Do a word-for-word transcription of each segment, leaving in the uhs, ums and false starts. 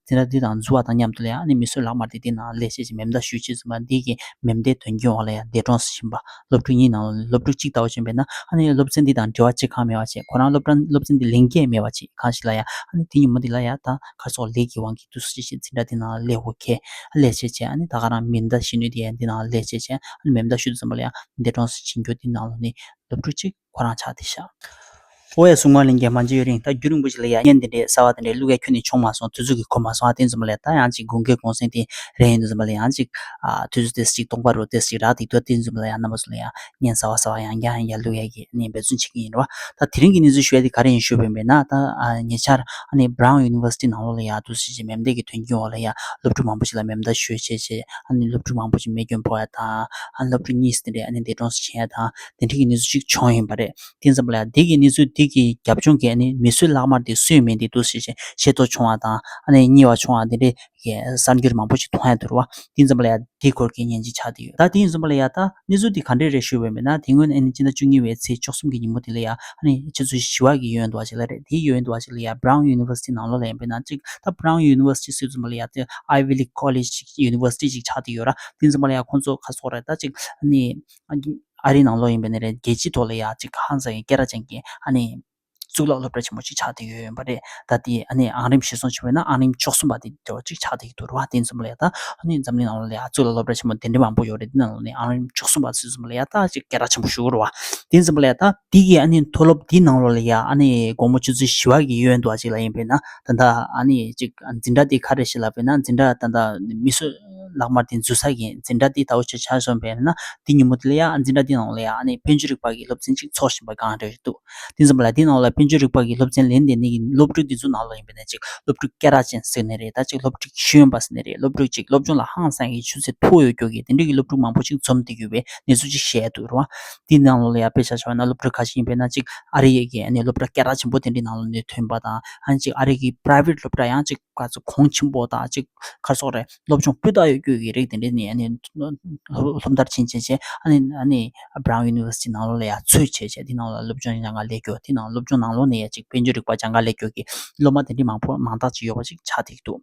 འཛིན་གྲྭ་འདི་དང་འཛུལ་བ་དང་མཉམ་དུ་ལ་ཡང་ཨ་ནི་མི་གསོད་ལག་དམར་དེ་འདི་ནང་ལ་ལས་བྱེད་ཅིག་མེ་མདའ་གཞུས་བྱས་ཙམ་པ་འདི་གི་མེ་མདའི་དོན་རྐྱེན་འོག་ལ་ཡང་འདས་གྲོངས་སུ་ཕྱིན་པ། སློབ་ཕྲུག་གཉིས་ནང་ལ་སློབ་ཕྲུག་གཅིག་ལྟ་བུ་ཕྱིན་པས་ན་ཨ་ནི་སློབ་ཚན་འདི་དང་འབྲེལ་བ་གཅིག་ཁར་མེད་པ་བྱས། ཁོ་རང་སློབ་གྲྭ་སློབ་ཚན་འདི་ལེན་མཁན་མེད་པ་བྱས། གང་ཞིག་ལ་ཡང་ཨ་ནི་དེ་ཉིན་མོ་འདི་ལ་ཡང་ད་ག་རེ་ཟེར་ལས་ཀྱི་དབང་གིས་འདུག་སེ་བྱས་འཛིན་གྲྭ་འདི་ནང་ལ་སླེབས་དགོས་ཁེལ། ལས་བྱེད་བྱས་ཨ་ནི་ད་ག་རང་མེ་མདའ་གཞུ་ནུས་དེ་ཡང་འདི་ནང་ལ་ལས་བྱེད་བྱས་ཨ་ནི་མེ་མདའ་གཞུ་དུས་ཙམ་པ་ལ་ཡང་འདས་གྲོངས་སུ་ཕྱིན་རྒྱུ་འདི་ནང་ལོགས་ནས་སློབ་ཕྲུག་གཅིག་ཁོ་རང་ཆགས་བསྡད་ཤག་ཨོ་ཡ། གསུང་བ་ལེན་མཁན་མང་ཆེ་ཡོད་རིང་ད་རྒྱུན་རིང་པོ་ཞིག་ལ་ཡ་བརྙན་འདི་འདྲའི་གསར་བ་དེ་འདྲའི་བླུག་ཡ་ཁྱོན་ནས་བྱུང་མ་སོང་། དུས་ཚོད་ཀྱིས་འཁོར་མ་སོང་། ཨ་དེ་ཙམ་པ་ལ་ཡ་ད་ཡང་ཅིག་དགུན་ཁའི་གུང་སེང་དེ་རན་ཡིན་དུས་ཙམ་པ་ལ་ཡང་ཅིག་ཨ་དུས་ཚོད་དེ་ཅིག་སྟོང་པ་རུ་དེ་ཅིག་རག་བསྡད་འདུག་དེ་ཙམ་པ་ལ་ཡ་རྣམ་པ་ཚོ་ལ་ཡ་བརྙན་གསར་བ་གསར་བ་ཡང་བསྐྱར་ཡང་བསྐྱར་བླུག་ཡ་གི་ནས་འབད་བརྩོན་བྱེད་ཀྱི་ཡིན་རེད་བ། ད་དེ་རིང་གི་གནས་ཚུལ་ཞུ་ཡ་དེ་ག་རེ་ཡིན་ཞུས་པ་ཡིན་པས་ན། ད་ཨ་ཉེ་ཆར་ཨ་ནི་Brown University་ནང་ལོགས་ལ་ཡ་འདུག་སེ་བྱས་མེ་མདའི་གི་དོན་རྐྱེན་འོག་ལ་ཡ་སློབ་ཕྲུག་མང་པོ་ཞིག་ལ་མེ་མདའ་གཞུས་བྱས་བྱས་ཨ་ནི་སློབ་ཕྲུག་མང་པོ་ཞིག་རྨས་སྐྱོན་ཕོག་ཡ་དང་། ཨ་ནི་སློབ་ཕྲུག་གཉིས་དེ་འདྲས་ཨ་ནི་འདས་གྲོངས་སུ་ཕྱིན་ཡ་དང་དེ་འདྲའི་གི་གནས་ཚུལ་ཅིག་བྱུང་ཡིན་པ་རེད། དེ་ཙམ་པ་ལ་ཡ་དེ་གི་གནས་ཚུལ་དེ་གི་རྒྱབ་ལྗོངས་ཀྱི་ཨ་ནི་མི་གསོད་ལག་དམར་དེ་སུ་ཡིན་མིན་དེ་འདུག་སེ་བྱས་ཤེས་རྟོགས་བྱུང་བ་དང་ཨ་ནི་རྙེད་པ་བྱུང་བ་དེ་འདྲའི་གི་གསར་འགྱུར་མང་པོ་ཞིག་མཐོང་ཡ་འདུག་རེད་བ། དེ་ཙམ་པ་ལ་ཡ་དེའི་སྐོར་གྱི་བརྙན་ཅིག་ཆགས་བསྡད་ཡོད། ད་དེ་ཡིན་ཙམ་པ་ལ་ཡ་ད་གནས་ཚུལ་དེ་ག་འདྲས་རེད་ཞུས་པ་ཡིན་ན། དེ་སྔོན་ཨ་ནི་སྤྱི་ཟླ་བཅུ་གཉིས་པའི་ཚེས་བཅུ་གསུམ་གྱི་ཉིན་མོ་དེ་ལ་ཡ་ཨ་ནི་ཆུ་ཚོད་བཞི་པ་གི་ཡོན་དུ་བ་ཞིག་ལ་རེད། དེའི་ཡོན་དུ་བ་ཞིག་ལ་ཡ་Brown University་ནང་ལོགས་ལ་ཡིན་པས་ན་ཅིག་ད་Brown University་ཟེར་ཙམ་པ་ལ་ཡ་དེ་Ivy League College་ཅིག་University་ཅིག་ཆགས་བསྡད་ཡོད་ར། དེ་ཙམ་པ་ལ་ཡ་ཁོང་ཚོ་ག་སོག་རེད། ད་ཅིག་ཨ་ནི་ཨ་རིའི་ནང་ལོགས་ཡིན་པས་ན་རེད། རྒྱལ་སྤྱིའི་ཐོག་ལ་ཡ་ཅིག་ཧང་སང་གི་སྐད་གྲགས་ཅན་གྱི་ཨ་ནི་གཙུག་ལག་སློབ་གྲྭ་ཆེན་མོ་ཅིག་ཆགས་བསྡད་ཡོད་ཡོད་པ་རེད། ད་དེ་ཨ་ནི་ཨང་རིམ་གཞིར་བཟུང་བྱས་པ་ཡིན་ན་ཨང་རིམ་བཅུ་གསུམ་པ་དེ་འདྲ་བ་ཅིག་ཆགས་བསྡད་ཀྱི་འདུག་རེད་བ། དེ་ཙམ་པ་ལ་ཡ་ད་ཨ་ནི་འཛམ་གླིང་ནང་ལོགས་ལ་ཡ་གཙུག་ལག་སློབ་གྲྭ་ཆེན་མོ་དེ་འདྲ་མང་པོ་ཡོད་རེད། དེ་ནང་ལོགས་ནས་ཨང་རིམ་བཅུ་གསུམ་པ་ཟེར་ཙམ་པ་ལ་ཡ་ད་ཅིག་སྐད་གྲགས་ཆེན་པོ་ཞིག་རེད་བ། དེ་ཙམ་པ་ལ་ཡ་ད་དེ་གི་ཨ་ནི་མཐོ་སློབ་དེའི་ནང་ལོགས་ལ་ཡ་ཨ་ནི་དགོང་མོ་ཆུ་ཚོད་བཞི་པ་གི་ཡོན་དུ་བ་ཅིག་ལ་ཡིན་པས་ན། ད་ལྟ་ཨ་ནི་ཅིག་འཛིན་གྲྭ་དེ་ག་རེ་ཞིག་ལབ་པས་ན། འཛིན་གྲྭ་ད་ལྟ་མི་གསོད་ལག་དམར་དེ་འཛུལ་ས་གི་འཛིན་གྲྭ་དེ་ལྟ་བུ་ཅིག་ཆགས་སོང་བས་ན། དེ་ཉིན་མོ་དེ་ལ་ཡ་འཛིན་གྲྭ་དེ་ནང་ལ་ཡ་ཨ་ནི་དཔལ་འབྱོར་རིག་པ་གི་སློབ་ཚན་ཅིག་འཚོགས་བཞིན་པ་གང་རེད་འདུག་དེ་ཙམ་པ་ལ་དེ་ནང་ལ་དཔལ་འབྱོར་རིག་པ་གི་སློབ་ཚན་ལེན་བསྡད་མཁན་གྱི་སློབ་ཕྲུག་དེ་ཚོ་ནང་ལ་ཡིན་པས་ན་ཅིག་སློབ་ཕྲུག་སྐད་གྲགས་ཅན་ཟེར་ནི་རེད། ད་ཅིག་སློབ་ཕྲུག་ཤེས་ཡོན་པ་ཟེར་ནི་རེད། སློབ་ཕྲུག་ཅིག་སློབ་སྦྱོང་ལ་ཧང་སང་གི་ཆུ་ཚད་མཐོ་ཡོད་རྒྱུ་གི་དེ་འདྲ་གི་སློབ་ཕྲུག་མང་པོ་ཅིག་འཛོམས་བསྡད་ཡོད་པའི་གནས་ཚུལ་ཅིག་བཤད་འདུག་རེད་བ། དེ་ནང་ལོགས་ལ་ཡ་དཔེ་ཆ་བཞག་པ་ན་སློབ་ཕྲུག་ཁ་ཤས་ཡིན་པས་ན་ཅིག་ཨ་རི་ཡི་གི་ཨ་ནི་སློབ་གྲྭ་སྐད་གྲགས་ཆེན་པོ་དེ་འདྲའི་ནང་ལོགས་ནས་ཐོན་པ་དང་། ཨ་ནི་ཅིག་ཨ་རི་གི་private་སློབ་གྲྭ་ཡང་ཅིག་ག་ཚོད་གོང་ཆེན་པོ་དང་ཅིག་ག་རེ་ཟེར་དགོས་རེད། སློབ་སྦྱོང་སྤུས་དག་ཡོད་རྒྱུ་གི་རིགས་དེ་འདྲའི་ནས་ཨ་ནི་སློབ་མཐར་ཕྱིན་བྱས་བྱས་ཨ་ནི་ཨ་ནི་Brown University་ནང་ལོགས་ལ་ཡ་ཚུད་བྱས་བྱས་དེ་ནང་ལ་སློབ་སྦྱོང་སྦྱང་ག་སླེབས་རྒྱུ། དེ་ནང་སློབ་སྦྱོང་ནང་ལོགས་ནས་ཡ་ཅིག་དཔལ་འབྱོར་རིག་པ་སྦྱང་ག་སླེབས་རྒྱུ་གི་སློབ་མ་དེ་འདྲའི་མང་པོ་མང་དག་ཅིག་ཡོད་པ་ཅིག་ཆགས་བསྡད་ཀྱི་འདུག་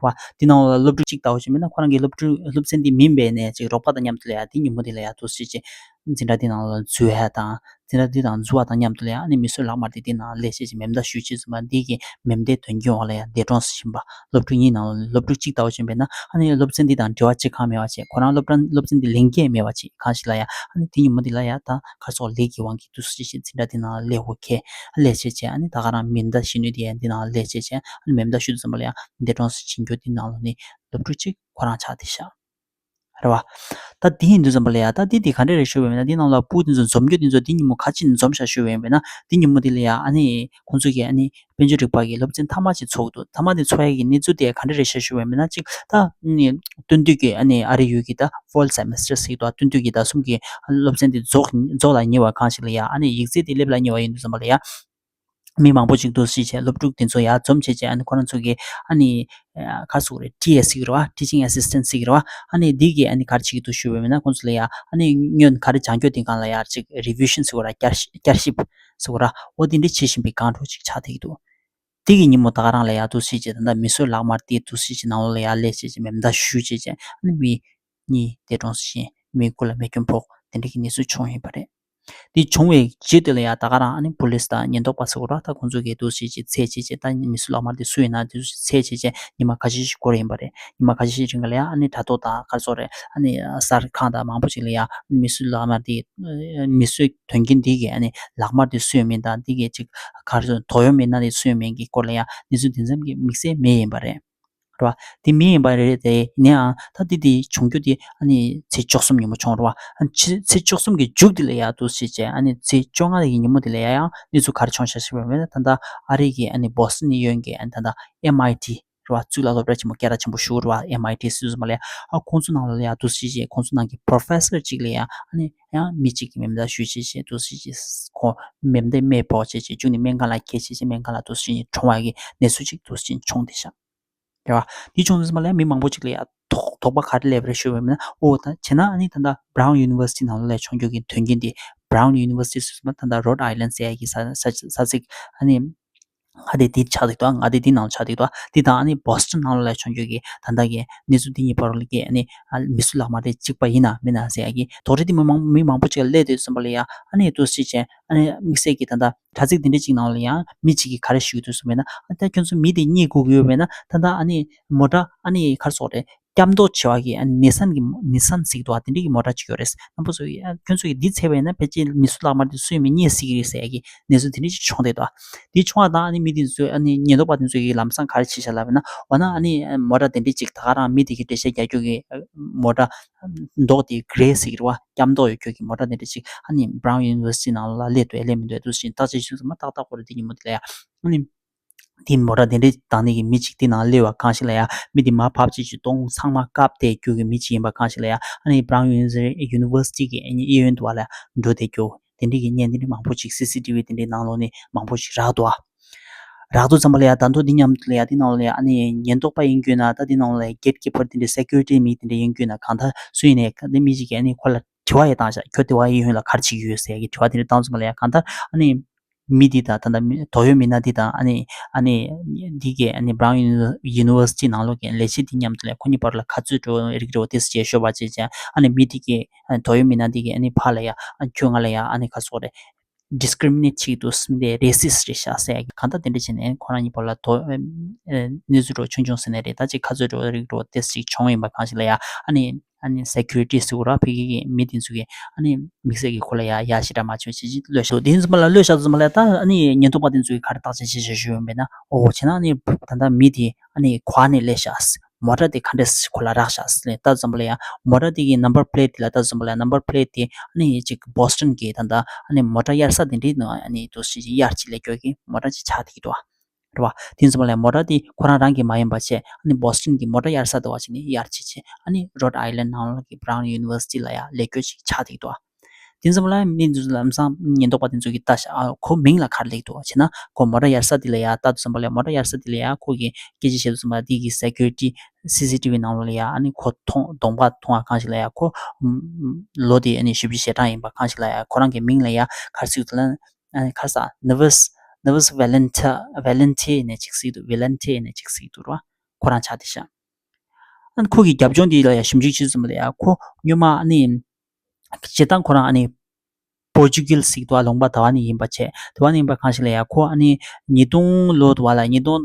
རེད་བ། དེ་ནང་ལ་སློབ་ཕྲུག་གཅིག་ལྟ་བུ་ཞིག་མིན་ན་ཁོ་རང་གི་སློབ་ཕྲུག་སློབ་ཚན་འདི་མིན་པའི་ནས་ཅིག་རོགས་པ་དང་མཉམ་དུ་ལ་ཡ་དེ་ཉིན་མོ་དེ་ལ་ཡ་འདུག་སེ་ཅིག་འཛིན་གྲྭ་དེ་ནང་ལ་འཛུལ་ཡ་དང་། འཛིན་གྲྭ་དེ་དང་འཛུལ་བ་དང་མཉམ་དུ་ལ་ཡ་ཨ་ནི་མི་གསོད་ལག་དམར་དེ་དེ་ནང་ལ་ལས་བྱེད་ཅིག་མེ་མདའ་གཞུས་བྱས་ཙམ་པ་འདི་གི་མེ་མདའི་དོན་རྐྱེན་འོག་ལ་ཡ་འདས་གྲོངས་སུ་ཕྱིན་པ། སློབ་ཕྲུག་གཉིས་ནང་ལ་སློབ་ཕྲུག་གཅིག་ལྟ་བུ་ཞིག་ཡིན་པས་ན་ཨ་ནི་སློབ་ཚན་འདི་དང་འབྲེལ་བ་གཅིག་ཁར་མེད་པ་བྱས། ཁོ་རང་སློབ་གྲྭ་སློབ་ཚན་འདི་ལེན་མཁན་མེད་པ་བྱས། གང་ཞིག་ལ་ཡ་ཨ་ནི་དེ་ཉིན་མོ་འདི་ལ་ཡ་ད་ག་རེ་ཟེར་དགོས་རེད། ལས་ཀྱི་དབང་གིས་འདུག་སེ་ཅིག་འཛིན་གྲྭ་དེ་ནང་ལ་སླེབས་དགོས་ཁེལ། ལས་བྱེད་བྱས་ཨ་ནི་ད་ག་རང་མེ་མདའ་གཞུ་ནུས་དེ་ཡ་འདི་ནང་ལ་ལས་བྱེད་བྱས་ཨ་ནི་མེ་མདའ་གཞུ་དུས་ཙམ་པ་ལ་ཡ་འདས་གྲོངས་སུ་ཕྱིན་རྒྱུ་དེ་ནང་ལོགས་ནས་སློབ་ཕྲུག་གཅིག་ཁོ་རང་ཆགས་བསྡད་ཤག་རེད་བ། ད་དེ་ཡིན་དུས་ཙམ་པ་ལ་ཡ་ད་དེ་དེ་ག་འདྲ་རེད་ཞུ་བ་ཡིན་ན། དེ་ནང་ལ་སྤུ་དེ་ཚོ་འཛོམས་རྒྱུ་དེ་ཚོ་དེ་ཉིན་མོ་ག་ཅིག་ནས་འཛོམས་ཤག་ཞུ་བ་ཡིན་པས་ན། དེ་ཉིན་མོ་དེ་ལ་ཡ་ཨ་ནི་ཁོང་ཚོ་གིས་ཨ་ནི་དཔལ་འབྱོར་རིག་པ་གི་སློབ་ཚན་མཐའ་མ་ཅིག་ཚོགས་འདུག་མཐའ་མ་དེ་ཚོགས་ཡ་གི་གནས་ཚུལ་དེ་ག་འདྲ་རེད་ཤག་ཞུ་བ་ཡིན་པས་ན། གཅིག་ད་ཨ་ནི་སྟོན་དུས་ཀྱི་ཨ་ནི་ཨ་རི་ཡུལ་གྱི་ད་fall semester་ཟེར་གྱི་འདུག་སྟོན་དུས་ཀྱི་ཟླ་གསུམ་གྱི་སློབ་ཚན་དེ་རྫོགས་རྫོགས་ལ་ཉེ་བ་གང་ཞིག་ལ་ཡ་ཨ་ནི་ཡིག་ཚད་དེ་སླེབས་ལ་ཉེ་བ་ཡིན་དུས་ཙམ་པ་ལ་ཡ། མི་མང་པོ་ཅིག་འདུག་སེ་བྱས་སློབ་ཕྲུག་དེ་ཚོ་ཡར་འཛོམས་བྱས་བྱས་ཨ་ནི་ཁོ་རང་ཚོ་གི་ཨ་ནི་ག་རེ་ཟེར་དགོས་རེད། ཊི་ཨེ་ཟེར་གྱི་རེད་བ། Teaching Assistant་ཟེར་གྱི་རེད་བ། ཨ་ནི་འདི་གིས་ཨ་ནི་ག་རེ་བྱེད་ཀྱི་འདུག་ཞུས་པ་ཡིན་ན། ཁོང་ཚོ་ལ་ཡ་ཨ་ནི་སྔོན་ག་རེ་སྦྱང་རྒྱུ་དེ་སྒང་ལ་ཡ་ཅིག་revision་ཟེར་དགོས་རེད། བསྐྱར་ཞིབ་བསྐྱར་ཞིབ་ཟེར་དགོས་རེད། འོ་དེ་འདྲ་བྱེད་བཞིན་པའི་སྒང་རེད་ཅིག་ཆགས་བསྡད་ཀྱི་འདུག་དེ་གི་ཉིན་མོ་ད་ག་རང་ལ་ཡ་འདུག་སེ་བྱས་ད་ལྟ་མི་གསོད་ལག་དམར་དེ་འདུག་སེ་བྱས་ནང་ལོགས་ལ་ཡ་ལས་བྱས་བྱས་མེ་མདའ་གཞུས་བྱས་བྱས་ཨ་ནི་མི་གཉིས་འདས་གྲོངས་སུ་ཕྱིན། མིའི་སྐུ་ལ་རྨས་སྐྱོན་ཕོག་དེ་འདྲ་གི་གནས་ཚུལ་བྱུང་ཡོད་པ་རེད། འདི་བྱུང་བའི་རྗེས་དེ་ལ་ཡང་ད་ག་རང་ཨ་ནི་པུ་ལིས་དང་ཉེན་རྟོག་པ་ཟེར་དགོས་རེད་བ། ད་ཁོང་ཚོ་གིས་འདུག་སེ་བྱས་བྱས་བྱས་བྱས་ད་མི་གསོད་ལག་དམར་དེ་སུ་ཡིན་ན་འདུག་སེ་བྱས་བྱས་བྱས་ཉི་མ་ཁ་ཤས་ཤིག་འགོར་ཡིན་པ་རེད། ཉི་མ་ཁ་ཤས་ཤིག་རིང་ག་ལ་ཡང་ཨ་ནི་དྲ་ཐོག་དང་ག་རེ་ཟེར་དགོས་རེད། ཨ་ནི་གསར་ཁང་དང་མང་པོ་ཞིག་ལ་ཡང་མི་གསོད་ལག་དམར་དེ་མི་གསོད་དོན་རྐྱེན་འདི་གི་ཨ་ནི་ལག་དམར་དེ་སུ་ཡིན་མིན་དང་འདི་གི་ཅིག་ག་རེ་ཟེར་དོ་ཡོད་མེད་ན་དེ་སུ་ཡིན་མིན་གྱི་སྐོར་ལ་ཡང་གནས་ཚུལ་དེ་ཙམ་གྱི་དམིགས་བསལ་མེད་ཡིན་པ་རེད། རེད་བ། དེ་མིན་ཡིན་པ་རེད་དེ། ཡིན་ནའང་ད་དེ་དེ་བྱུང་རྒྱུ་དེ་ཨ་ནི་ཚེས་བཅུ་གསུམ་ཉིན་མོ་བྱུང་རེད་བ། ཨ་ནི་ཚེས་བཅུ་གསུམ་གྱི་མཇུག་དེ་ལ་ཡ་འདུག་སེ་བྱས་ཨ་ནི་ཚེས་བཅོ་ལྔ་གི་ཉིན་མོ་དེ་ལ་ཡ་ཡང་གནས་ཚུལ་ག་རེ་བྱུང་ཤག་ཞུས་པ་ཡིན་ན། ད་ལྟ་ཨ་རི་གི་ཨ་ནི་བོ་སི་ཊོན་ནས་ཡོང་གི་ཨ་ནི་ད་ལྟ་ཨེམ་ཨའི་ཊི་རེད་བ། གཙུག་ལག་སློབ་གྲྭ་ཆེན་མོ་སྐད་གྲགས་ཆེན་པོ་ཞིག་རེད་བ། ཨེམ་ཨའི་ཊི་ཟེར་དུས་ཙམ་པ་ལ་ཡ་ཨ་ཁོང་ཚོ་ནང་ལ་ཡ་འདུག་སེ་བྱས་ཁོང་ཚོ་ནང་གི་པོ་རོ་ཕེ་སར་གཅིག་ལ་ཡ་ཨ་ནི་ཡང་མི་གཅིག་གིས་མེ་མདའ་གཞུས་བྱས་བྱས་འདུག་སེ་བྱས་ཁོ་མེ་མདའ་རྨས་ཕོག་བྱས་བྱས་བཅུག་ནས་སྨན་ཁང་ལ་ཁྱེར་བྱས་བྱས་སྨན་ཁང་ལ་འདུག་སེ་བྱས་གྲོངས་པ་གི་གནས་ཚུལ་ཅིག་འདུག་སེ་བྱས་བྱུང་བསྡད་ཤག་རེད་བ། དེ་བྱུང་དུས་ཙམ་པ་ལ་མི་མང་པོ་ཅིག་ལ་ཡ་དོགས་དོགས་པ་ག་རེ་སླེབས་རེད་ཞུས་པ་ཡིན་ན། ཨོ་ད་བྱས་ན་ཨ་ནི་ད་ལྟ་Brown University་ནང་ལོགས་ལ་བྱུང་རྒྱུ་གི་དོན་རྐྱེན་དེ། Brown University་ཟེར་དུས་ཙམ་པ་ད་ལྟ་Rhode Island་ཟེར་ཡ་གི་ས་ས་ས་ཚིགས་ཨ་ནི་ མངའ་སྡེ་འདི་ཆགས་འདུག་དང་། མངའ་སྡེ་འདི་ནང་ཆགས་འདུག་དང་། འདི་དང་ཨ་ནི་བྷོ་སི་ཊོན་ནང་ལ་བྱུང་རྒྱུ་གི་ད་ལྟ་གི་གནས་ཚུལ་འདི་གཉིས་བར་ལ་གི་ཨ་ནི་ཨ་མི་གསོད་ལག་དམར་དེ་གཅིག་པ་ཡིན་ན་མིན་ན་ཟེར་ཡ་གི་དོགས་འདྲི་འདི་མི་མང་མི་མང་པོ་ཅིག་ལ་སླེབས་དུས་ཙམ་པ་ལ་ཡ། ཨ་ནི་འདུག་སེ་བྱས་ཨ་ནི་དམིགས་བསལ་གྱི་ད་ལྟ་དྲ་ཚིགས་འདི་འདྲ་ཅིག་ནང་ལ་ཡང་མི་གཅིག་གིས་ག་རེ་ཞུ་གི་འདུག་ཟེར་བ་ཡིན་ན། ཨ་ད་ཁྱོད་ཚོ་མི་དེ་རྙེད་དགོས་ཀྱི་ཡོད་པ་ཡིན་ན། ད་ལྟ་ཨ་ནི་མོ་ཊ་ཨ་ནི་ག་རེ་ཟེར་དགོས་རེད། སྐྱབས་མདོག་བྱེད་པ་གི་ཨ་ནི་ནི་སན་གི་ནི་སན་ཟེར་གྱི་འདུག་པ། དེ་འདྲ་གི་མོ་ཊ་ཅིག་ཡོད་རེད། རྣམ་པ་ཚོ་ཡ་ཁྱོད་ཚོ་ཡིས་འདི་བཙལ་བ་ཡིན་ན་ཕལ་ཆེར་མི་གསོད་ལག་དམར་དེ་སུ་ཡིན་མིན་རྙེད་སྲིད་ཀྱི་རེད་ཟེར་ཡ་གི་གནས་ཚུལ་དེ་འདྲ་ཅིག་བྱུང་བསྡད་འདུག། དེ་བྱུང་བ་དང་ཨ་ནི་མི་དེ་ཚོས་ཨ་ནི་ཉེན་རྟོག་པ་དེ་ཚོ་གིས་ལམ་སང་ག་རེ་བྱས་ཤག་ལབ་ན། འོ་ན་ཨ་ནི་མོ་ཊ་དེ་འདྲ་ཅིག་ད་ག་རང་མི་དེ་གི་འགྲེལ་བཤད་རྒྱག་རྒྱུ་གི་མོ་ཊ་མདོག་དེ་གྷི་རེ་ཟེར་གྱི་རེད་པ། སྐྱབས་མདོག་ཡོད་རྒྱུ་གི་མོ་ཊ་དེ་འདྲ་ཅིག་ཨ་ནི་Brown University་ནང་ལ་སླེབས་འདུག་ཨེ་སླེབས་མི་འདུག་ཨེ་འདུག་སེ་བྱས་བརྟག་དཔྱད་བྱས་ཙང་མ་ཏག་ཏག་ཁོ་རང་དེ་ཉིན་མོ་དེ་ལ་ཡ། ཨ་ནི་དེ་མོ་ཊ་དེ་འདྲ་བཏང་ནས་ཀྱི་མི་གཅིག་དེ་ནང་སླེབས་པ་གང་ཞིག་ལ་ཡ། མི་དེ་མར་བབས་བྱས་ཀྱི་གདོང་ཚང་མ་བཀབ་བསྡད་རྒྱུ་གི་མི་གཅིག་ཡིན་པ་གང་ཞིག་ལ་ཡ། ཨ་ནི་Brown University གི་ཨ་ནི་གཡས་གཡོན་དུ་བ་ལ་འགྲོ་བསྡད་རྒྱུ་དེ་འདྲ་གི་བརྙན་དེ་འདྲ་མང་པོ་ཅིག་སི་སི་ཊི་བི་དེ་འདྲའི་ནང་ལོགས་ནས་མང་པོ་ཞིག་རག་འདུག་ཨ། རག་འདུག་ཙམ་པ་ལ་ཡ། ད་དུང་འདི་མཉམ་དུ་ལ་ཡ་འདི་ནང་ལ་ཡ་ཨ་ནི་ཉེན་རྟོག་པ་ཡིན་རྒྱུ་ན། ད་འདི་ནང་ལ་ཡ་གེ་ཊི་ཀི་པར་དེ་འདྲའི་སེ་ཀུ་རི་ཊི་མི་དེ་འདྲ་ཡིན་རྒྱུ་ན། གང་ལྟར་སུ་ཡིན་ནའི་ད་མི་གཅིག་གིས་ཨ་ནི་ཁོ་ལ་དྲི་བ་ཡང་བཏང་ཤག་ཁྱོད་དེ་བ་གཡས་གཡོན་ལ་ག་རེ་བྱེད་ཀྱི་ཡོད་ཟེར་ཡ་གི་དྲི་བ་དེ་འདྲ་བཏང་ཙམ་པ་ལ་ཡ། གང་ལྟར་ཨ་ནི་མི་འདི་དང་ད་ལྟ་མི་དོགས་ཡོད་མི་སྣ་འདི་དང་ཨ་ནི་ཨ་ནི་འདི་གའི་ཨ་ནི་Brown University ནང་ལོགས་ཀྱི་ལས་བྱེད་འདི་མཉམ་དུ་ལ་ཁོ་གཉིས་བར་ལ་ག་ཚོད་འགྲོ་རིགས་འགྲོ་དེ་ཟེར་བྱས་ཤོད་པ་བྱས་བྱས། ཨ་ནི་མི་འདི་གའི་ཨ་ནི་དོགས་ཡོད་མི་སྣ་འདི་གའི་ཨ་ནི་ཕར་ལ་ཡ། ཨ་ཁྱོད་ང་ལ་ཡ་ཨ་ནི་ག་རེ་ཟེར་དགོས་རེད། ཌི་སི་ཀི་རི་མི་ནེཊ་བྱེད་ཀྱི་འདུག་ཟེར་ཏེ་རེ་སི་སི་རེད་ཤག་ཟེར་ཡ་གི་གང་ལྟར་དེ་འདྲ་བྱས་ནས་ཁོ་རང་གཉིས་བར་ལ་དོ་ཨེ་ཨེ་གནས་ཚུལ་འགྲོ་ཆུང་ཆུང་ཟེར་ནས་རེད། ད་ཅིག་ག་ཚོད་འགྲོ་རིགས་འགྲོ་དེ་ཅིག་བྱུང་ཡིན་པ་གང་ཞིག་ལ་ཡ། ཨ་ནི་ཨ་ནི་སེ་ཀུ་རི་ཊི་ཟེར་བ་ར་ཕ་གི་གི་མི་དེ་ཚོ་གི་ཨ་ནི་དམིགས་བསལ་གྱི་ཁོ་ལ་ཡ་ཡ་ཞེ་དྲག་མ་བྱུང་། ཅི་ཅི་གློད་ཤག་དེ་ཙམ་པ་ལ་གློད་ཤག་ཙམ་པ་ལ་ད་ཨ་ནི་ཉེན་རྟོག་པ་དེ་ཚོ་གི་ག་རེ་བརྟག་དཔྱད་བྱེད་བྱེད་ཞུ་ཡོང་བས་ན། ཨོ་བྱས་ན་ཨ་ནི་ད་ལྟ་མི་དེ་ཨ་ནི་ག་བ་ནས་སླེབས་ཤག་མོ་ཊ་དེ་ག་འདྲས་ཁོ་ལ་རག་ཤག་ཟེར་ལབ་ཙམ་པ་ལ་ཡ། མོ་ཊ་དེ་གི་ནམ་བར་པི་ལེ་ཊི་དེ་ལ་ལྟ་ཙམ་པ་ལ་ཡ། ནམ་བར་པི་ལེ་ཊི་དེ་ཨ་ནི་ཅིག་བྷོ་སི་ཊོན་གི་ད་ལྟ་ཨ་ནི་མོ་ཊ་གཡར་ས་དེ་འདྲའི་ནང་ཨ་ནི་འདུག་སེ་གཡར་ཅིག་ལས་སྐྱོ་གི་མོ་ཊ་ཅིག་ཆགས་བསྡད་ཀྱི་འདུག་བ། རེད་བ། དེ་ཙམ་པ་ལ་ཡ་མོ་ཊ་དེ་ཁོ་རང་རང་གི་མ་ཡིན་པ་བྱས། ཨ་ནི་བྷོ་སི་ཊོན་གི་མོ་ཊ་གཡར་ས་དེ་བ་ཅིག་ནས་གཡར་ཅིག་བྱས། ཨ་ནི་རོཌ་ཨའི་ལེན་ནང་ལོགས་ཀྱི་Brown University ལ་ཡ་ལས་སྐྱོ་ཅིག་ཆགས་བསྡད་ཀྱི་འདུག་བ། དེ་ཙམ་ལ་མི་འདི་ལམ་སང་ཉེན་རྟོག་པ་དེ་ཚོ་གིས་ལྟ་ཤག་ཨ་ཁོ་མིང་ལ་ག་རེ་སླེབས་འདུག་བྱས་ན། ཁོ་མོ་ཊ་གཡར་ས་དེ་ལ་ཡ་ལྟ་དུས་ཙམ་པ་ལ་ཡ། མོ་ཊ་གཡར་ས་དེ་ལ་ཡ་ཁོ་གིས་སྐད་ཆ་བཤད་དུས་ཙམ་པ་དེ་གི་སེ་ཀུ་རི་ཊི་སི་སི་ཊི་བི་ནང་ལོགས་ལ་ཡ་ཨ་ནི་ཁོ་མཐོང་གདོང་པ་མཐོང་བ་གང་ཞིག་ལ་ཡ་ཁོ་ལོ་དེ་ཨ་ནི་བཞི་བཅུ་ཞེ་གྲངས་ཡིན་པ་གང་ཞིག་ལ་ཡ། ཁོ་རང་གི་མིང་ལ་ཡ་ག་རེ་ཟེར་འདུག་ལབ་ན། ཨ་ནི་ག་རེ་ཟེར། Nervous Nervous Valente Valente ནས་ཅིག་ཟེར་འདུག Valente ནས་ཅིག་ཟེར་འདུག་ར། ཁོ་རང་ཆགས་བསྡད་ཤག་ཨ་ནི་ཁོ་གི་རྒྱབ་ལྗོངས་དེ་ལ་ཡ་ཞིབ་འཇུག་བྱེད་དུས་ཙམ་པ་ལ་ཡ་ཁོ་སྔོན་མ་ཨ་ནི་སྤྱིར་བཏང་ཁོ་རང་ཨ་ནི་པོར་ཅུ་གལ་ཟེར་གྱི་འདུག་བ། ལུང་པ་དེ་བ་ནས་ཡིན་པ་བྱས། དེ་བ་ནས་ཡིན་པ་གང་ཞིག་ལ་ཡ་ཁོ་ཨ་ནི་ཉིས་སྟོང་ལོ་དེ་བ་ལ། ཉིས་སྟོང་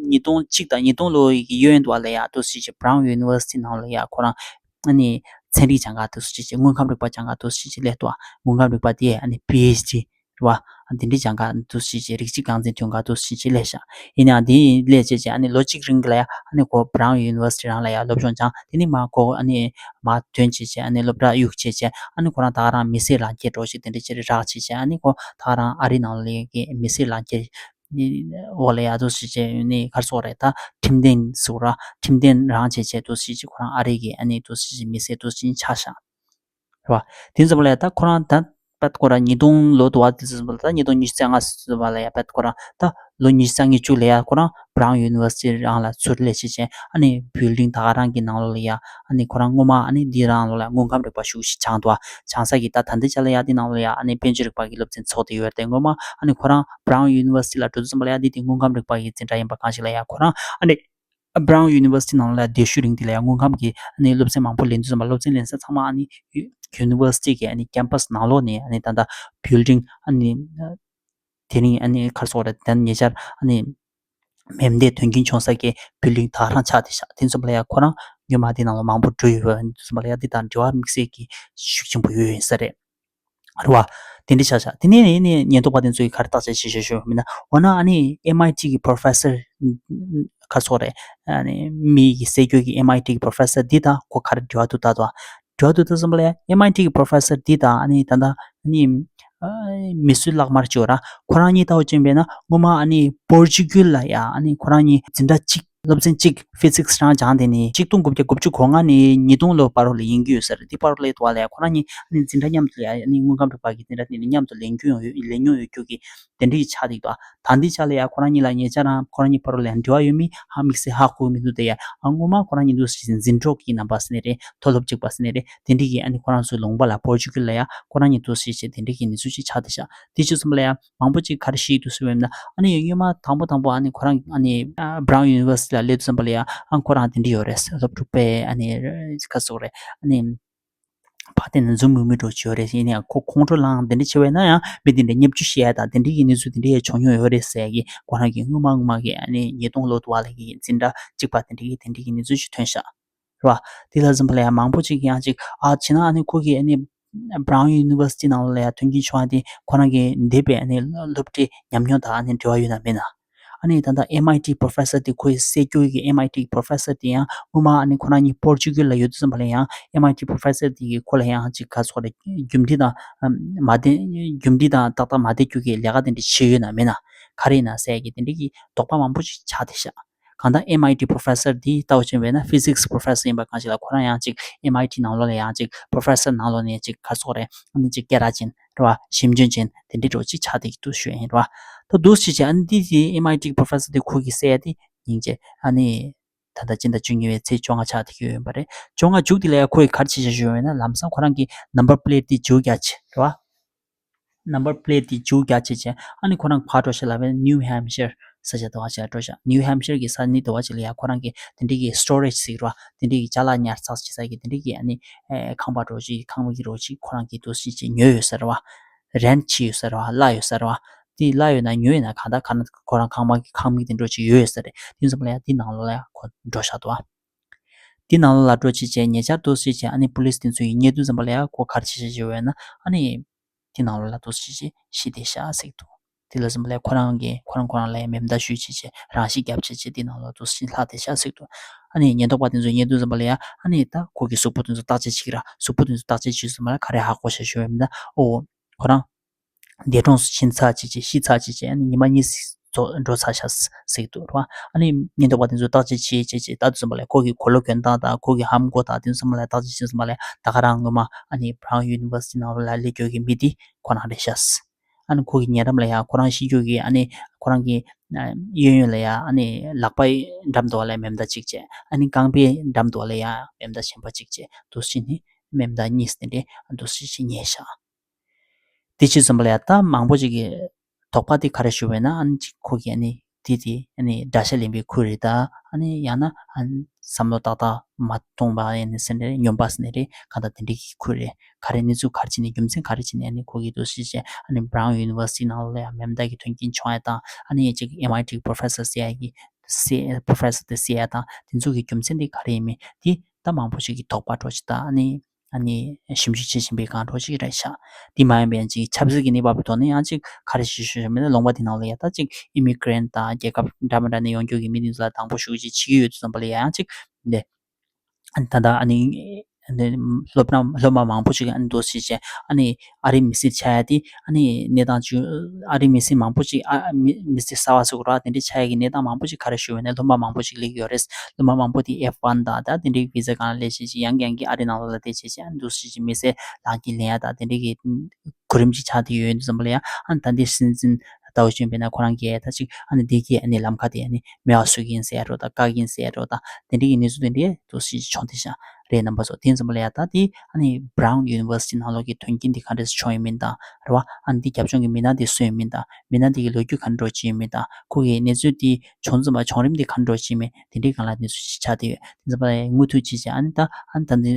ཉིས་སྟོང་གཅིག་དང་ཉིས་སྟོང་ལོ་ཡི་གི་གཡས་གཡོན་དེ་བ་ལ་ཡ་འདུག་སེ་བྱས་Brown University ནང་ལ་ཡ་ཁོ་རང་ཨ་ནི་ཚན་རིག་སྦྱང་ག་འདུག་སེ་བྱས། དངོས་ཁམས་རིག་པ་སྦྱང་ག་འདུག་སེ་བྱས་སླེབས་འདུག་བ། དངོས་ཁམས་རིག་པ་དེ་ཨ་ནི་པི་ཨེཆ་ཌི་རེད་བ། འདི་འདྲའི་སྦྱང་ག་འདུག་སེ་བྱས། རིགས་གཅིག་རྐང་འཛིན་ཐོན་ག་འདུག་སེ་བྱས་སླེབས་ཤག་ཡིན་ནའང་དེ་སླེབས་བྱས་བྱས་ཨ་ནི་ལོ་གཅིག་རིང་གི་ལ་ཡ་ཨ་ནི་ཁོ་Brown University རང་ལ་ཡ་སློབ་སྦྱོང་སྦྱངས། དེ་ནས་མར་ཁོ་ཨ་ནི་མར་ཐོན་བྱས་བྱས་ཨ་ནི་སློབ་གྲྭ་གཡུག་བྱས་བྱས། ཨ་ནི་ཁོ་རང་ད་ག་རང་མི་སེར་ལག་འཁྱེར་འདྲ་བོ་ཞིག་དེ་འདྲ་བྱས་རག་བྱས་བྱས། ཨ་ནི་ཁོ་ད་ག་རང་ཨ་རི་ནང་ལ་ཡ་གི་མི་སེར་ལག་འཁྱེར་འོག་ལ་ཡ་འདུག་སེ་བྱས་ནི་ག་རེ་ཟེར་དགོས་རེད། ད་ཁྲིམས་དོན་ཟེར་བ་ར། ཁྲིམས་དོན་རང་བྱས་བྱས་འདུག་སེ་བྱས་ཁོ་རང་ཨ་རི་གི་ཨ་ནི་འདུག་སེ་བྱས་མི་སེར་འདུག་སེ་བྱས་ཆགས་ཤག་རེད་བ། དེ་ཙམ་པ་ལ་ཡ་ད་ཁོ་རང་ད་པད་ཁོ་རང་ཉིས་སྟོང་ལོ་དུ་བ་དེ་ཙམ་པ་ལ། ད་ཉིས་སྟོང་ཉི་ཤུ་རྩ་ལྔ་ཙམ་པ་ལ་ཡ་པད་ཁོ་རང་ད་ལོ་ཉི་ཤུ་རྩ་གཉིས་བཅུ་ལ་ཡ་ཁོ་རང་Brown University རང་ལ་ཚུར་སླེབས་བྱས་བྱས། ཨ་ནི་བིལ་ཌིང་ད་ག་རང་གི་ནང་ལོགས་ལ་ཡ་ཨ་ནི་ཁོ་རང་སྔོན་མ་ཨ་ནི་འདི་རང་ལོགས་ལ་དངོས་ཁམས་རིག་པ་ཞེ་པོ་ཞིག་སྦྱངས་འདུག་བ། སྦྱངས་ས་གི་ད་ད་ལྟའི་ཆ་ལ་ཡ་འདི་ནང་ལོགས་ལ་ཡ་ཨ་ནི་དཔལ་འབྱོར་རིག་པ་གི་སློབ་ཚན་ཚོགས་བསྡད་ཡོད་རེད་དེ། སྔོན་མ་ཨ་ནི་ཁོ་རང་Brown University ལ་འགྲོ་དུས་ཙམ་པ་ལ་ཡ་འདི་དེ་དངོས་ཁམས་རིག་པ་གི་འཛིན་གྲྭ་ཡིན་པ་གང་ཞིག་ལ་ཡ་ཁོ་རང་ཨ་ནི་Brown University ནང་ལ་བསྡད་ཤུལ་རིང་དེ་ལ་ཡང་དངོས་ཁམས་ཀྱི་ཨ་ནི་སློབ་ཚན་མང་པོ་ལེན་དུས་ཙམ་པ། སློབ་ཚན་ལེན་ས་ཚང་མ་ཨ་ནི་University གི་ཨ་ནི་Campus ནང་ལོགས་ནས་ཨ་ནི་ད་ལྟ་བིལ་ཌིང་ཨ་ནི་དེ་རིང་ཨ་ནི་ག་རེ་ཟེར་དགོས་རེད། ད་ཉེ་ཆར་ཨ་ནི་མེ་མདའི་དོན་རྐྱེན་བྱུང་ས་གི་བིལ་ཌིང་ད་ག་རང་ཆགས་བསྡད་ཤག་དེ་ཙམ་པ་ལ་ཡང་ཁོ་རང་སྔོན་མ་དེ་ནང་ལ་མང་པོ་འགྲོ་ཡོད་པ་དེ་ཙམ་པ་ལ་ཡང་དེ་དང་འབྲེལ་བ་དམིགས་བསལ་གྱི་ཤུགས་ཆེན་པོ་ཡོད་ཡིན་ས་རེད། རེད་བ། དེ་འདྲ་ཆགས་ཤག་དེ་ནས་ནི་ཉེན་རྟོག་པ་དེ་ཚོ་གིས་ག་རེ་བརྟག་དཔྱད་བྱེད་བཞག་ཞུ་མིན་ན། འོ་ན་ཨ་ནི་ཨེམ་ཨའི་ཊི་གི་པོ་རོ་ཕེ་སར་ག་རེ་ཟེར་དགོས་རེད། ཨ་ནི་མི་གི་སེ་གོལ་གི་ཨེམ་ཨའི་ཊི་གི་པོ་རོ་ཕེ་སར་འདི་དང་ཁོ་ག་རེ་འབྲེལ་བ་འདུག་ལྟ་དང་། འབྲེལ་བ་འདུག་ལྟ་ཙམ་པ་ལ་ཡ་ཨེམ་ཨའི་ཊི་གི་པོ་རོ་ཕེ་སར་འདི་དང་ཨ་ནི་ད་ལྟ་ཨ་ནི་ཨ་མི་གསོད་ལག་དམར་ཅིག་ཡོད་ར། ཁོ་རང་གཉིས་ལྟ་བུ་བྱས་པས་ན་སྔོན་མ་ཨ་ནི་པོར་ཅུ་གལ་ལ་ཡ་ཨ་ནི་ཁོ་རང་གཉིས་འཛིན་གྲྭ་གཅིག་ སློབ་ཚན་གཅིག་ཕི་ཟིག་སི་རང་སྦྱངས་དེ་ནི་ཆིག་སྟོང་དགུ་བརྒྱ་དགུ་བཅུ་གོ་ལྔ་ནས་ཉིས་སྟོང་ལོ་བར་ལ་ཡིན་གྱི་ཡོད་ས་རེད། དེ་བར་ལ་དུ་བ་ལ་ཡ་ཁོ་རང་གཉིས་ཨ་ནི་འཛིན་གྲྭ་མཉམ་དུ་ལ་ཡ་ཨ་ནི་དངོས་ཁམས་རིག་པ་གི་འཛིན་གྲྭ་དེ་ནི་མཉམ་དུ་ལེན་རྒྱུ་ཡོང་ཡོད། ལེན་མྱོང་ཡོད་རྒྱུ་གི་དེ་འདྲའི་ཆགས་འདུག་ད། ད་འདི་ཆ་ལ་ཡ་ཁོ་རང་གཉིས་ལ་ཉེ་ཆར་རང་ཁོ་རང་གཉིས་བར་ལ་ཡ་འབྲེལ་བ་ཡོད་མེད་ཧ་དམིགས་བསལ་ཧ་གོ་མི་འདུག་དེ་ཡ་ཨ་སྔོན་མ་ཁོ་རང་གཉིས་འདུག་ཟེར་འཛིན་གྲོགས་ཀྱི་རྣམ་པ་ཟེར་ནས་རེད། མཐོ་སློབ་གཅིག་པ་ཟེར་ནས་རེད། དེ་འདྲའི་གི་ཨ་ནི་ཁོ་རང་ཚོའི་ལུང་པ་ལ་པོར་ཅུ་གལ་ལ་ཡ་ཁོ་རང་གཉིས་འདུག་ཟེར་བྱས་དེ་འདྲའི་གི་གནས་ཚུལ་ཅིག་ཆགས་བསྡད་ཤག་དེ་བྱས་ཙམ་པ་ལ་ཡ་མང་པོ་ཅིག་ག་རེ་ཤེས་ཀྱི་འདུག་ཟེར་བས་ན། ཨ་ནི་སྔོན་མ་དང་པོ་དང་པོ་ཨ་ནི་ཁོ་རང་ཨ་ནི་Brown University ལ་སླེབས་དུས་ཙམ་པ་ལ་ཡ་ཨ་ཁོ་རང་དེ་འདྲ་ཡོད་རེད། སློབ་ཕྲུག་པས་ཨ་ནི་ག་ཟེར་དགོས་རེད། ཨ་ནི་ཕ་དེ་ནི་འཛུམ་དམུལ་དམུལ་འགྲོ་བྱས་ཡོད་རེད། ཡིན་ནའང་ཁོ་ཁོང་ཁྲོ་ལངས་དེ་འདྲ་བྱས་པས་ན་ཡང་མི་དེ་འདྲ་བརྙས་བཅོས་བྱས་ཡ་དང་དེ་འདྲའི་གི་གནས་ཚུལ་དེ་འདྲ་ཡང་བྱུང་མྱོང་ཡོད་རེད་ཟེར་ཡ་གི་ཁོ་རང་གི་སྔོན་མ་སྔོན་མ་གི་ཨ་ནི་ཉིས་སྟོང་ལོ་དུ་བ་ལ་གི་འཛིན་གྲྭ་གཅིག་པ་དེ་འདྲའི་གི་དེ་འདྲའི་གི་གནས་ཚུལ་ཞིག་ཐོན་ཤག་རེད་བ། དེ་ལ་འཛིན་པ་ལ་ཡང་མང་པོ་ཅིག་ཡང་ཅིག་ཨ་བྱས་ན་ཨ་ནི་ཁོ་གི་ཨ་ནི་Brown University ནང་ལ་ཡང་མཐུན་རྐྱེན་བྱུང་བ་དེ་ཁོ་རང་གི་འདས་པའི་ཨ་ནི་སློབ་གྲྭའི་ཉམས་མྱོང་དང་ཨ་ནི་འབྲེལ་བ་ཡོད་ན་མེད་ན། ཨ་ནི་ད་ལྟ་M I T professor དེ་ཁོའི་སྲས་སྐྱོ་གི་M I T professor དེ་ཡང་སྔོན་མ་ཨ་ནི་ཁོ་རང་གཉིས་པོར་ཅུ་གལ་ལ་ཡོད་དུས་ཙམ་པ་ལ་ཡང་M I T professor དེ་གིས་ཁོ་ལ་ཡང་ཅིག་ག་ཟེར་དགོས་རེད། རྒྱུ་འབྲས་དང་མ་ལྡན་རྒྱུ་འབྲས་དང་ཏག་ཏག་མ་ལྡན་རྒྱུ་གི་ལས་ཀ་དེ་འདྲ་བྱས་ཡོད་ན་མེད་ན་ག་རེ་ཡིན་ན་ཟེར་གི་དེ་འདྲ་གི་དོགས་པ་མང་པོ་ཞིག་ཆགས་བསྡད་ཤག་གང་ལྟར་M I T professor འདི་ལྟ་བ་བྱས་པས་ན་physics professor ཡིན་པ་གང་ཞིག་ལ་ཁོ་རང་ཡང་ཅིག་M I T ནང་ལོགས་ལ་ཡང་ཅིག་professor ནང་ལོགས་ནས་ཅིག་ག་ཟེར་དགོས་རེད། ཨ་ནི་ཅིག་སྐད་གྲགས་ཅན་རེད་བ། ཞིབ་འཇོན་ཅན་དེ་འདྲའི་འདྲ་བོ་ཅིག་ཆགས་བསྡད་ཀྱི་འདུག་ཞུ་ཡ་ཡིན་རེད་བ། ད་འདུག་སེ་བྱས་ཨ་ནི་འདི་དེ་M I T professor དེ་ཁོ་གི་སྲས་དེ་སྙིང་རྗེ་ཨ་ནི་ད་ལྟ་སྤྱི་ཟླ་བཅུ་གཉིས་པའི་ཚེས་བཅོ་ལྔ་ཆགས་བསྡད་ཀྱི་ཡོད་པ་རེད། བཅོ་ལྔ་མཇུག་དེ་ལ་ཡང་ཁོ་ཡི་ག་རེ་བྱས་བཞག་ཞུ་བ་ཡིན་ན་ལམ་སང་ཁོ་རང་གི་number plate དེ་བརྗེ་པོ་རྒྱག་བྱས་རེད་བ། number plate དེ་བརྗེ་པོ་རྒྱག་བྱས་བྱས་ཨ་ནི་ཁོ་རང་ག་པར་འགྲོ་ཤག་ལབ་པ་ཡིན་ན་New Hampshire ས་ཆ་དེ་བ་ཅིག་ལ་འགྲོ་ཤག New Hampshire གི་ས་གནས་དེ་བ་ཅིག་ལ་ཡང་ཁོ་རང་གི་དེ་འདྲའི་གི་storage ཟེར་གི་རེད་བ། དེ་འདྲའི་གི་ཅ་ལག་ཉར་ཚགས་བྱེད་ས་གི་དེ་འདྲའི་གི་ཨ་ནི་ཨེ་ཁང་པ་འདྲ་བོ་ཅིག་ཁང་པ་གི་འདྲ་བོ་ཅིག་ཁོ་རང་གིས་འདུག་སེ་བྱས་ཉོས་ཡོད་ས་རེད་བ། rent བྱས་ཡོད་ས་རེད་བ། གླ་ཡོད་ས་རེད་བ། དེ་གླ་ཡོད་ན་ཉོས་ཡོད་ན་གང་ལྟར་ག་ན་ཁོ་རང་ཁང་པ་གི་ཁང་མིག་དེ་འདྲ་བོ་ཅིག་ཡོད་ཡོད་ས་རེད། དེ་ཙམ་པ་ལ་ཡང་དེ་ནང་ལོགས་ལ་ཡང་ཁོ་འགྲོ་བཞག་འདུག་བ། དེ་ནང་ལོགས་ལ་འགྲོ་བྱས་བྱས་ཉེ་ཆར་འདུག་སེ་བྱས་ཨ་ནི་པུ་ལིས་དེ་ཚོ་ཡིས་རྙེད་དུས་ཙམ་པ་ལ་ཡང་ཁོ་ག་རེ་བྱས་བྱས་བྱས་ཡོད་ན་ཨ་ནི། དེ་ནང་ལོགས་ལ་འདུག་སེ་བྱས་ཤི་བསྡད་ཤག་ཟེར་གི་འདུག་དེ་ལ་ཙམ་པ་ལ་ཁོ་རང་གིས་ཁོ་རང་ཁོ་རང་ལ་ཡང་མེ་མདའ་གཞུས་བྱས་བྱས་རང་ཤི་བརྒྱབ་བྱས་བྱས་དེ་ནང་ལོགས་འདུག་སེ་ལྷག་བསྡད་ཤག་ཟེར་གི་འདུག་ཨ་ནི་ཉེན་རྟོག་པ་དེ་ཚོ་རྙེད་དུས་ཙམ་པ་ལ་ཡང་ཨ་ནི་ད་ཁོ་གི་གཟུགས་པོ་དེ་ཚོ་བརྟག་དཔྱད་བྱེད་ཀྱི་ར། གཟུགས་པོ་དེ་ཚོ་བརྟག་དཔྱད་བྱས་ཙམ་པ་ལ་ག་རེ་ཧ་གོ་ཤག་ཞུ་བ་ཡིན་ན་ཨོ། ཁོ་རང་། འདས་གྲོངས་སུ་ཕྱིན་ཚར་བྱས་བྱས་ཤི་ཚར་བྱས་བྱས་ཨ་ནི་ཉི་མ་གཉིས་ཙམ་འགྲོ་ཚར་ཤག་ཟེར་གི་འདུག་ར། ཨ་ནི་ཉེན་རྟོག་པ་དེ་ཚོས་བརྟག་དཔྱད་བྱས་བྱས་བྱས་ལྟ་དུས་ཙམ་པ་ལ་ཁོ་གི་གོས་ལོག་གྱོན་སྟངས་དང་ཁོ་གི་ལྷམ་གོན་སྟངས་དེ་ཚོ་ཚང་མ་ལ་བརྟག་དཔྱད་བྱས་ཙམ་པ་ལ་ད་ག་རང་སྔོན་མ་ཨ་ནི་Brown University ནང་ལ་སླེབས་རྒྱུ་གི་མི་དེ་ཁོ་རང་རེད་ཤག་ཨ་ནི་ཁོ་གི་ཉེ་འགྲམ་ལ་ཡང་ཁོ་རང་ཤི་རྒྱུ་གི་ཨ་ནི་ཁོ་རང་གི་གཡས་གཡོན་ལ་ཡང་ཨ་ནི་ལག་པའི་འགྲམ་དུ་བ་ལ་མེ་མདའ་གཅིག་བྱས། ཨ་ནི་རྐང་པའི་འགྲམ་དུ་བ་ལ་ཡང་མེ་མདའ་གཞན་པ་གཅིག་བྱས། འདུག་སེ་བྱས་ནས་མེ་མདའ་གཉིས་དེ་འདྲས་འདུག་སེ་བྱས་ཉེས་བཞག་དེ་བྱས་ཙམ་པ་ལ་ཡང་ད་མང་པོ་ཅིག་གིས་དོགས་པ་དེ་ག་རེ་ཞུ་བས་ན་ཨ་ནི་ཅིག་ཁོ་གིས་ཨ་ནི་དེ་དེ་ཨ་ནི་དགྲ་ཤ་ལེན་པའི་ཁུལ་རེད་ད། ཨ་ནི་ཡང་ན་ཨ་ནི་བསམ་བློ་ཏག་ཏག་མ་གཏོང་བ་ཨ་ནི་ཟེར་ནས་རེད། སྨྱོན་པ་ཟེར་ནས་རེད། གང་ལྟར་དེ་འདྲའི་གི་ཁུལ་རེད། ག་རེ་གནས་ཚུལ་ག་རེ་བྱས་ནས་རྒྱུ་མཚན་ག་རེ་བྱས་ནས་ཨ་ནི་ཁོ་གིས་འདུག་སེ་བྱས་ཨ་ནི་Brown University ནང་ལ་ཡང་མེ་མདའ་གི་མཐུན་རྐྱེན་བྱུང་ཡ་དང་ཨ་ནི་ཅིག་M I T professor ཟེར་ཡ་གི་ཟེར་professor དེ་ཟེར་ཡ་དང་དེ་ཚོ་གི་རྒྱུ་མཚན་དེ་ག་རེ་ཡིན་མིན་དེ་ད་མང་པོ་ཞིག་གིས་དོགས་པ་འདྲ་བོ་ཅིག་དང་ཨ་ནི། ཨ་ནི་ཞིབ་འཇུག་བྱེད་བཞིན་པའི་སྒང་འདྲ་བོ་ཅིག་རེད་ཤག་དེ་མ་ཡིན་པའི་ཅིག་ཆབ་སྲིད་ཀྱི་གནས་བབ་ཀྱི་ཐོག་ནས་ཡང་ཅིག་ག་རེ་ཞུ་ཞུ་ཞུ་མིན་ན་ལུང་པ་དེ་ནང་ལ་ཡ་ད་ཅིག་immigrant དང་རྒྱལ་ཁབ་འདྲ་མི་འདྲ་ནས་ཡོང་རྒྱུ་གི་མི་དེ་ཚོ་ལ་དང་པོ་ཞུ་གི་ཅིག་བྱེད་ཀྱི་ཡོད་དུས་ཙམ་པ་ལ་ཡང་ཅིག་འདི་ད་ལྟ་ཨ་ནི་ཨ་ནི་སློབ་གྲྭ་སློབ་མ་མང་པོ་ཞིག་ཨ་ནི་འདུག་སེ་བྱས་ཨ་ནི་ཨ་རིའི་མི་སེར་ཆགས་ཡ་དེ་ཨ་ནི་གནས་སྟངས་ཅིག་ཨ་རིའི་མི་སེར་མང་པོ་ཞིག་ཨ་མི་མི་སེར་གསར་པ་ཟེར་དགོས་རེད་བ། དེ་འདྲ་ཆགས་ཡ་གི་གནས་སྟངས་མང་པོ་ཞིག་ག་རེ་ཞུ་བས་ན་སློབ་མ་མང་པོ་ཞིག་སླེབས་ཀྱི་ཡོད་རེད། སློབ་མ་མང་པོ་དེ་F one དང་ད་དེ་འདྲའི་ཝི་ཟ་སྒང་ལ་སླེབས་བྱས་བྱས་ཡང་ཡང་གི་ཨ་རི་ནང་ལོགས་ལ་བསྡད་བྱས་བྱས་ཨ་ནི་འདུག་སེ་བྱས་མི་སེར་ལག་གི་ལེན་ཡ་དང་དེ་འདྲའི་གི་གོ་རིམ་ཅིག་ཆགས་བསྡད་ཡོད་འདུག་བསམ་པ་ལ་ཡང་ཨ་ནི་ད་འདི་སྲིད་འཛིན་ལྟ་བུ་བྱས་པས་ན་ཁོ་རང་གིས་ད་ཅིག་ཨ་ནི་འདི་གི་ཨ་ནི་ལམ་ཁ་དེ་ཨ་ནི་མེད་པ་བཟོ་གི་ཡིན་ཟེར་ཡ་འདྲ་དང་བཀག་གི་ཡིན་ཟེར་ཡ་འདྲ་དང་དེ་འདྲའི་གི་གནས་ཚུལ་དེ་འདྲའི་འདུག་སེ་བྱས་བྱུང་བསྡད་ཤག་རེད་རྣམ་པ་ཚོ། དེ་ཡིན་ཙམ་པ་ལ་ཡང་ད་དེ་ཨ་ནི་Brown University ནང་ལོགས་ཀྱི་དོན་རྐྱེན་དེ་ག་འདྲས་བྱུང་ཡོད་མིན་དང་རེད་བ། ཨ་ནི་དེ་རྒྱབ་ལྗོངས་ཀྱི་མི་སྣ་དེ་སུ་ཡིན་མིན་དང་མི་སྣ་དེ་གི་ལོ་རྒྱུས་ག་འདྲ་ཅིག་ཡིན་མིན་དང་ཁོ་གི་གནས་ཚུལ་དེ་བྱུང་ཙམ་པ་བྱུང་རིམ་དེ་ག་འདྲ་ཅིག་ཡིན་མིན་དེ་འདྲའི་སྒང་ལ་གནས་ཚུལ་ཅིག་ཆགས་བསྡད་ཡོད། དེ་ཡིན་ཙམ་པ་ལ་ཡང་མུ་མཐུད་བྱས་བྱས་ཨ་ནི་ད་ཨ་ནི་ད་འདི་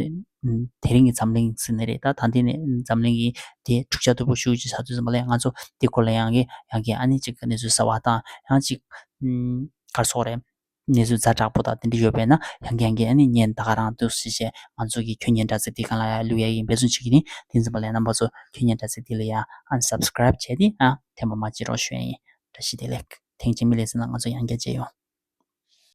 དེ་རིང་གི་འཛམ་གླིང་ཟེར་ནི་རེད། ད་ད་འདི་ནས་འཛམ་གླིང་གི་དེ་འཁྲུག་ཆ་དོད་པོ་ཞེ་པོ་ཅིག་ཆགས་དུས་ཙམ་པ་ལ་ཡང་ང་ཚོ་དེ་སྐོར་ལ་ཡང་གི་ཡང་གི་ཨ་ནི་ཅིག་གནས་ཚུལ་གསར་པ་དང་ཡང་ཅིག་ག་རེ་ཟེར་དགོས་རེད། གནས་ཚུལ་ཛ་དྲག་པོ་དང་དེ་འདྲ་ཡོད་པས་ན་ཡང་གི་ཡང་གི་ཨ་ནི་བརྙན་ད་ག་རང་འདུག་སེ་བྱས་ང་ཚོ་གི་ཁྱོད་བརྙན་དྲ་ཚིགས་དེ་སྒང་ལ་ཡང་བླུག་ཡ་ཡིན་འབད་བརྩོན་བྱེད་ཀྱི་ཡིན། དེ་ཡིན་ཙམ་པ་ལ་ཡང་རྣམ་པ་ཚོ་ཁྱོད་བརྙན་དྲ་ཚིགས་དེ་ལ་ཡང་ཨ་ནི་subscribe བྱས་ཏེ་ཨ་འཐེན་པ་མ་བརྗེད་རོགས་ཞུ་ཡ་ཡིན། བཀྲ་ཤིས་བདེ་ལེགས། ཐེངས་གཅིག་མི་ལས་ཟིན་ན་ང་ཚོ་ཡང་བསྐྱར་མཇལ་ཡོང་།